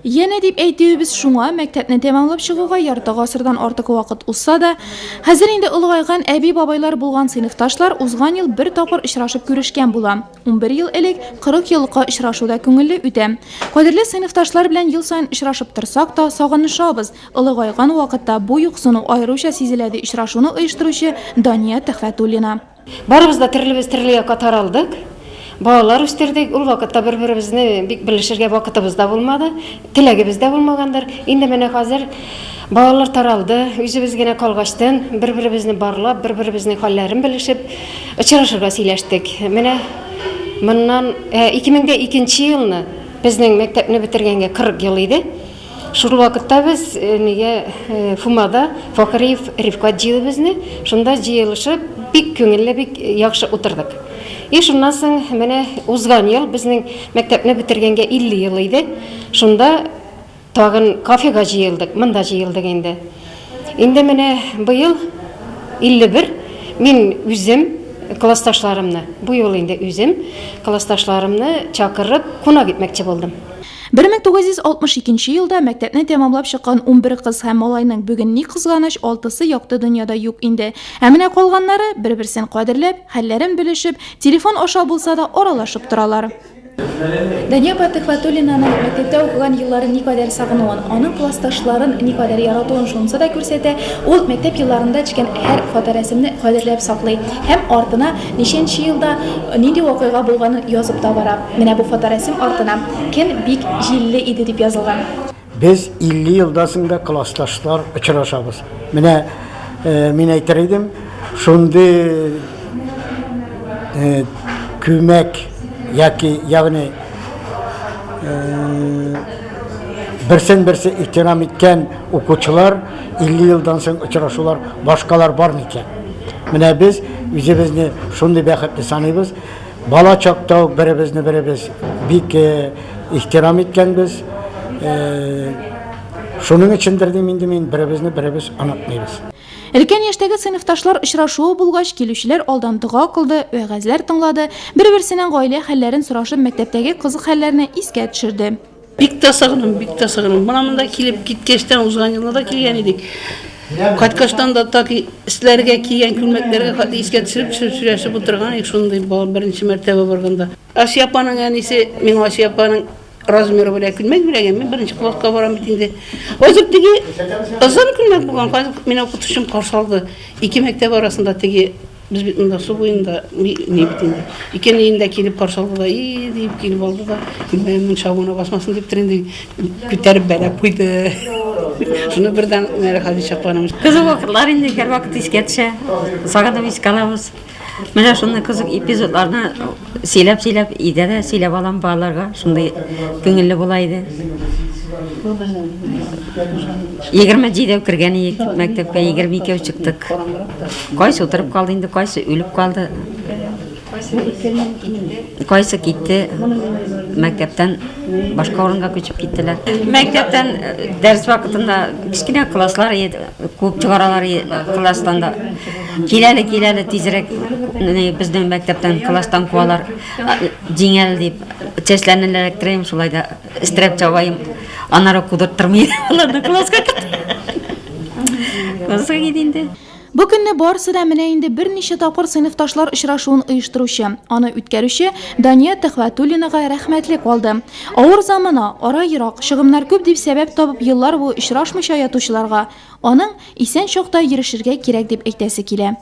Янә дип әйтүебез шуңа, мәктәпне тәмамлап чыгуга ярты гасырдан артык вакыт узса да, хәзер инде олыгайган әби-бабайлар булган сыйныфташлар узган ел бер тапкыр очрашып күрешкән була. 11 ел элек 40 еллыкка очрашу да күңелле үтә. Кадерле сыйныфташлар белән ел саен очрашып торсак та, сагынышабыз. Олыгайган вакытта бу юксыну аеруча сизелә, ди очрашуны оештыручы Дания Төхвәтуллина. Барыбыз да төрлебез төрле якка таралдык. Балалар үстердек. Ул вакытта бер-беребезне бик белешергә вакытыбыз да булмады, теләгебез дә булмагандыр. Инде менә хәзер балалар таралды, үзебез генә калгачтын, бер-беребезне барлап, бер-беребезнең хәлләрен белешеп, очрашырга сөйләштек. Менә моннан 2002 нче елны безнең мәктәпне бетергәнгә 40 ел иде. Шул вакытта без нигә Фумада Фахриев Рифкать җыйды безне. Шунда җыелышып, бик күңелле, бик яхшы утырдык. И шуннан соң менә узган ел безнең мәктәпне бетергәнгә 50 ел иде. Шунда тагын кафега җыелдык, монда җыелдык инде. Инде менә быел 51 мин үзем классташларымны, бу юлы инде үзем классташларымны чакырып кунак итмәкче булдым. 1962 нче елда мәктәпне тәмамлап чыккан 11 кыз һәм малайның бүген, ни кызганыч, алтысы якты дөньяда юк инде. Ә менә калганнары, бер-берсен кадерләп, хәлләрен белешеп, телефон аша булса да аралашып торалар. Дания апа Төхвәтуллинаның мәктәптә укыган елларын никадәр сагынуын, аның классташларын никадәр яратуын шунысы да күрсәтә, ул мәктәп елларында төшкән һәр фоторәсемне кадерләп саклый һәм артына ничәнче елда нинди вакыйга булганын язып та бара. Менә бу фоторәсем артына Көн бик җилле иде дип язылган. Без 50 елдан соң да классташлар очрашабыз. Менә мин әйтер идем, шундый күмәк яки ягъни берсен-берсе ихтирам иткән укучылар 50 елдан соң очрашулар башкалар бар микән? Менә без үзебезне шундый бәхетле саныйбыз. Бала чакта ук беребезне беребез бик ихтирам иткәнбез. Шуның өчендер дим инде мин, беребезне беребез онытмыйбыз. Өлкән яшьтәге сыйныфташлар очрашуы булгач, килүчеләр алдан дога кылды, вәгазьләр тыңлады, бер-берсенең гаилә хәлләрен сорашып, мәктәптәге кызык хәлләрне искә төшерде. Бик тә сагынам, бик тә сагынам. Менә монда килеп киткәчтән узган елны да килгән идек. Кайткачтан да так өсләргә кигән күлмәкләргә хәтле искә төшереп төшереп сөйләшеп утырган идек шундый беренче мәртәбә барганда. Асия апаның әнисе миңа Асия апаның размеры белән күлмәк биргән, мин беренче класска барам бит инде. Хәзер теге озын күлмәк булган, хәзер мине укытучым каршы алды. Ике мәктәп арасында теге Без бит монда су буенда ни бит инде. Икән өендә килеп каршы алды да, и дип килеп алды да, күлмәгемнең чабуына басмасын дип инде күтәреп бәләп куйды. Шуны бердән Хәдичә апаның. Кызык вакытлар инде һәрвакыт искә төшә. Сагынып искә алабыз. Менә шундый кызык эпизодларны сөйләп-сөйләп өйдә дә сөйләп алам балаларга. Шундый күңелле була иде. 27 кергән идек мәктәпкә, 22 чыктык. Кайсы утырып калды инде, кайсы үлеп калды. Кайсы китте мәктәптән башка урынга күчеп киттеләр. Мәктәптән э, дәрес вакытында кечкенә класслар иде, куып чыгаралар иде класстан да. Кил әле, кил әле тизрәк безнең мәктәптән класстан куалар. Җиңел дип чәчләрне эләктерәм, шулай да өстерәп чабаем. Аннары кудырттырмый аларны класска Класска кит инде. Бу көнне барысы да менә инде берничә тапкыр сыйныфташлар очрашуын оештыручы, аны үткәрүче Дания Төхвәтуллинага рәхмәтле калды. Авыр замана, ара ерак, чыгымнар күп дип сәбәп табып еллар буе очрашмыйча ятучыларга аның исән чакта йөрешергә кирәк дип әйтәсе килә.